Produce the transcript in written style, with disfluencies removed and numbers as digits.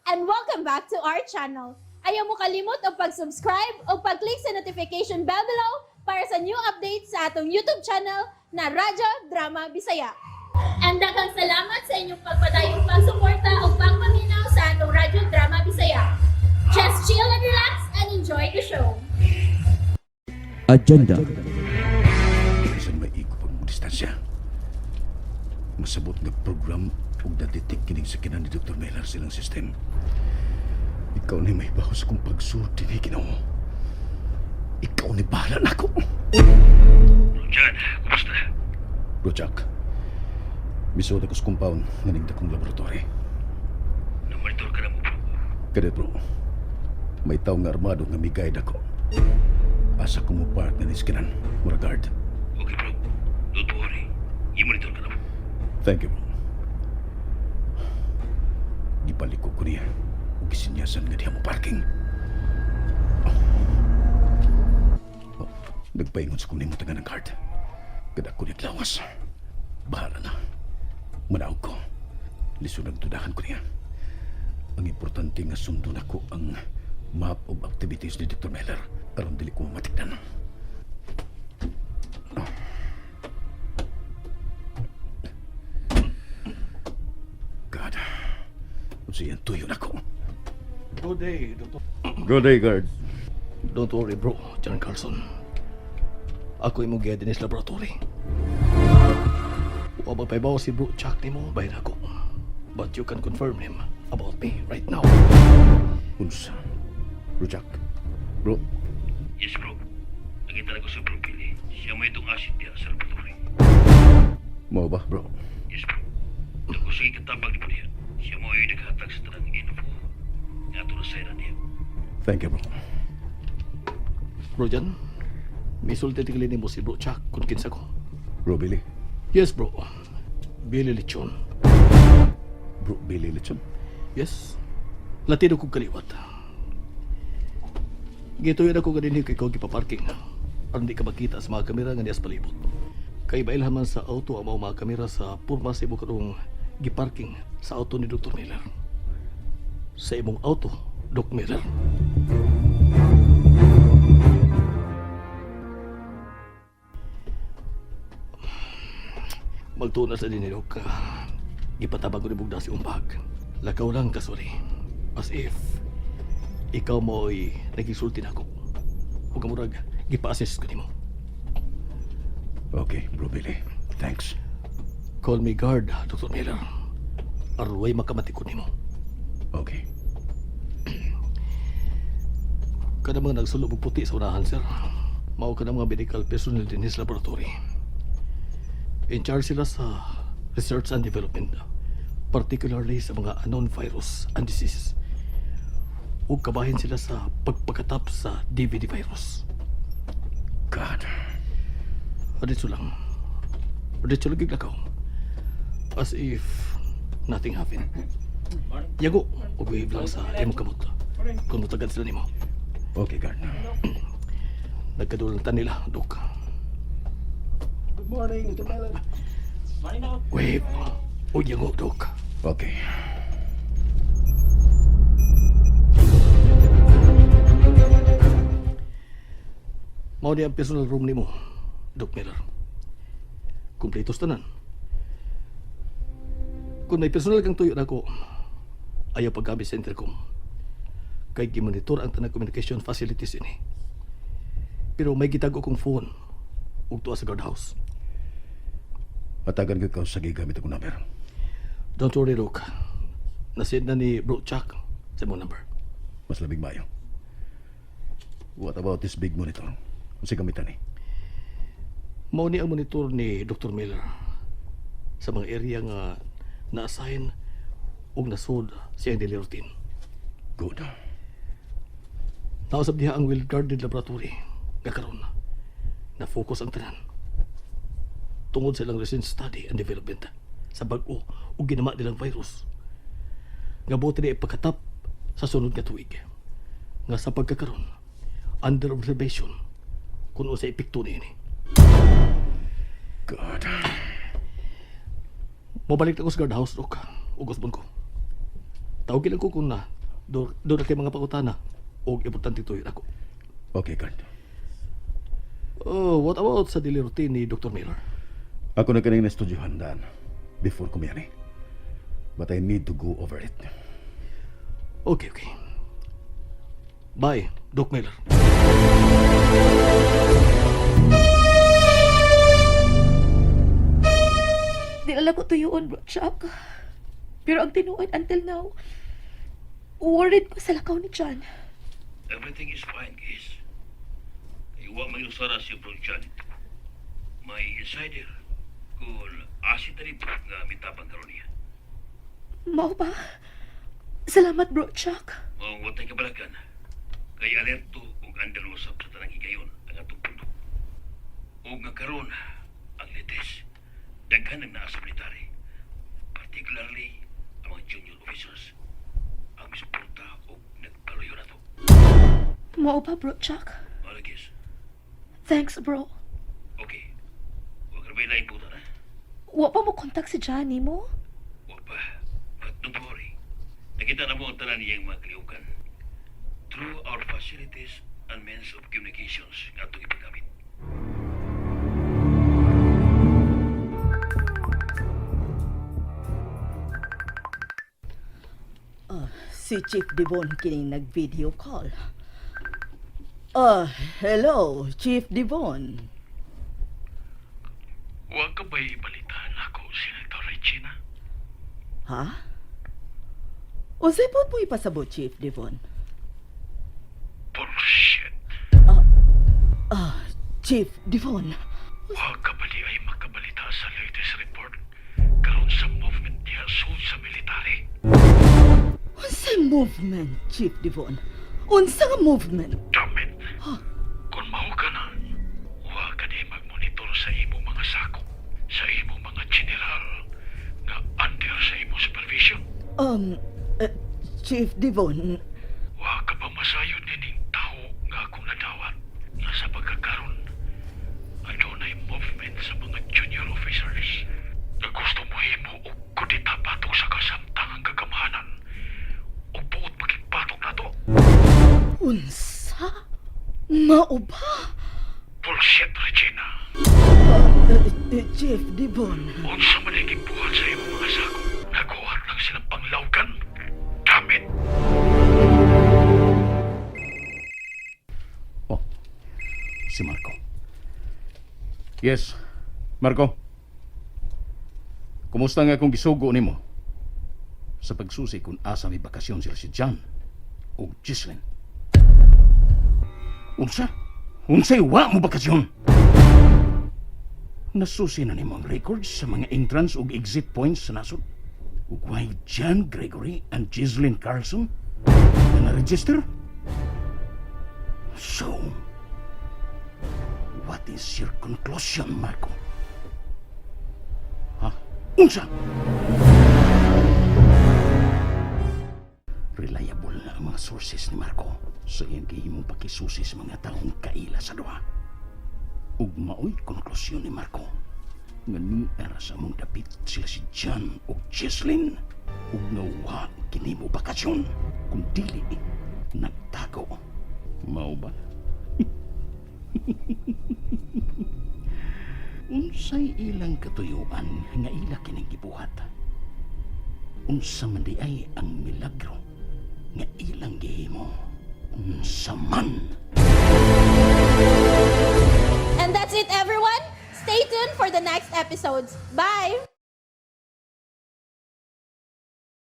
And welcome back to our channel. Ayaw mo kalimot og pag-subscribe o pag-click sa notification bell below para sa new updates sa atong YouTube channel na Radyo Drama Bisaya. And daghang salamat sa inyong pagpadayong pagsuporta o pagpaminaw sa atong Radyo Drama Bisaya. Just chill and relax and enjoy the show. Agenda. Bisan may ikop ang distansya. Masabot nga program ug na-detect kining sakyanan ni Dr. Miller silang system. Ikaw ni may baho sa kong pagsulti ni Ginoo. Ikaw ni bahala nako. John, kumusta? Bro Jack, misod ako sa compound nga nigda kong laboratory. Na-monitor ka namo, bro. Kada, bro, may tao nga armado nga mi-guide ako. Asa ko mo park nga niskinan, mura guard. Okay, bro. Don't worry. I-monitor ka namo. Thank you, bro. Gipaliko ko niya. Ug gisinyasan nga diha mo parking. Oh. Oh, nagpaingon sa kong nimo ng guard. Kada ko niya lawas. Bahala na. Manaog ko. Lisod ang tudahan ko niya. Ang importante nga sundon ako ang map of activities ni Dr. Miller aron dili ko matikdan. Oh. God. Unsa yan tuyo nako. Good day, Doctor. Good day, guard. Don't worry, bro, John Carlson. Ako imong giya dinhi sa laboratory. Wa ba paibaw si bro Chuck nimo bahin ako. But you can confirm him about me right now. Unsa? Bro Jack. Bro, Yes, bro. Nakita na ko sa bro Billy. Siya may itong acid diya sa laboratory. Mao ba, bro? Yes, bro. Dako sige katabang ni mo diya. Siya mo ay naghatag sa tanang info. Nga ato na sayran niya. Thank you, bro. Bro John, may sulti tingali nimo si bro Chuck kung kinsa ko. Bro Billy. Yes, bro. Billy Lechon. Bro Billy Lechon. Yes. Latino kong kaliwat. Gituyo na ko ganin kay ikaw gipaparking. Aron di ka makita sa mga kamera nga niya sa palibot. Kay bailhan man sa auto ang mga kamera sa purma sa imo karong giparking sa auto ni Dr. Miller. Sa imong auto, Doc Miller. Magtuon na sa dinhi, Doc. Gipatabang ko ni Bugda si Umbag. Lakaw lang kasuri. As if ikaw mo'y nagisulti na ako. Huwag murag, gipa-assist ko nimo. Okay, bro Billy. Thanks. Call me guard, Dr. Miller. Aron way makamatikod nimo. Okay. Kada mga nagsulob og puti sa unahan, sir. Mao ka mga medical personnel dinhi sa laboratory. In charge sila sa research and development, particularly sa mga unknown virus and diseases. Ug kabahin sila sa pagpakatap sa DVD virus. God. Diretso lang. Diretso lang lakaw. As if nothing happened. Yago, ug wave lang sa imong kamot. Kung mutagad sila nimo. Okay, guard. Nagkadulang ta nila, Dok. Good morning, Dr. Miller. Wave. Ug yago, Dok. Okay. Mao ni ang personal room nimo, Doc Miller. Kumpletos tanan. Kung may personal kang tuyo nako, ayaw paggamit sa intercom. Kay gimonitor ang tanang communication facilities ini. Pero may gitago kong phone ug tuwa sa guardhouse. Hatagan ko ikaw sa gigamit akong number. Don't worry, Doc. Nasend na ni Bro Chuck sa imong number. Mas labing mayo. What about this big monitor? Unsa gamitan ni? Mao ni ang monitor ni Dr. Miller sa mga area nga na-assign ug nasud siyang daily routine. Good. Nausab diha ang well-guarded laboratory nga karon na focus ang tanan tungod sa ilang recent study and development sa bag-o ug ginama nilang virus nga buti na ipakatap sa sunod nga tuig nga sa pagkakaron under observation kung unsa epekto niini. God. Mobalik na ko sa guardhouse, Dok. Ug usbon ko. Tawagin lang ko kung na Do na kay mga pangutana og importante tuyo ako. Okay, guard. Oh, what about sa daily routine ni Dr. Miller? Ako na kaning nastudyohan daan before kumiyani. But I need to go over it. Okay. Bye, Doc Miller. Di na lang ko tuyuon, Bro Chuck. Pero ang tinuod until now, worried ko sa lakaw ni John. Everything is fine, guys. Kay wa may usara si Bro John ito. May insider kung asit na dito nga mitabang karon niya. Mao ba? Salamat, Bro Chuck. Mao watay kabalakan. Kay alerto ug andal usab sa tanang higayon ang atong pundok. Ug nga karon ang latest daghan ang naa sa military. Particularly ang mga junior officers ang misuporta og nagpaluyo nato. Mao ba, Bro Chuck? Mao lagi, guys. Thanks, bro. Okay. Wa ka na laing puta na. Wa pa mo kontak si Johnny mo? Wa pa. But don't worry. Nakita na mo ang tanan niyang mga kalihukan. Through our facilities and means of communications nga atong ipagamit. Si Chief Devon kining nag-video call. Hello, Chief Devon. Huwag ka ba'y balitaan ako, Senator Regina? Ha? Unsay po mo ipasabot, Chief Devon? Bullshit. Chief Devon. Huwag ka bali ay makabalita sa latest report karon sa movement niya sa military. Unsay movement, Chief Devon? Unsa nga movement? Damn it. Kung mao ka na, huwag ka di magmonitor sa imong mga sakop, sa imong mga general nga under sa imong supervision. Chief Devon, Wa ka pa masayod nining tao nga akong nadawat nga sa pagkakaron adunay movement sa mga junior officers nga gusto mo himo og kudita batok sa kasamtangang kagamhanan ug buot makigbatok nato. unsa? Mao ba? Bullshit, Regina. Chief Devon. Unsa man ang gibuhat sa imong mga sakop, naghuhat lang silang panglawgan. Damn it! Oh, si Marco. Yes, Marco. Kumusta nga kung gisugo nimo? Sa pagsusi kung asa may bakasyon sila si John o Gislin. Unsa? Unsay wa mo bakasyon? Nasusi na nimo ang records sa mga entrance ug exit points sa nasod. Ug why John Gregory and Gislin Carlson na na-register? So, what is your conclusion, Marco? Ha? Unsa? Reliable na ang mga sources ni Marco sa iyang gihimong pakisusi sa mga taong kaila sa duha. Ug maoy konklusyon ni Marco nga niara sa among dapit sila si John ug Jesslyn ug nga wa kini mo bakasyon kung dili nagtago. Mao ba? Unsay ilang katuyuan nga ila kining gibuhat? Unsa man di ay ang milagro nga ilang gihimo? Unsa man? And that's it, everyone. Stay tuned for the next episodes. Bye!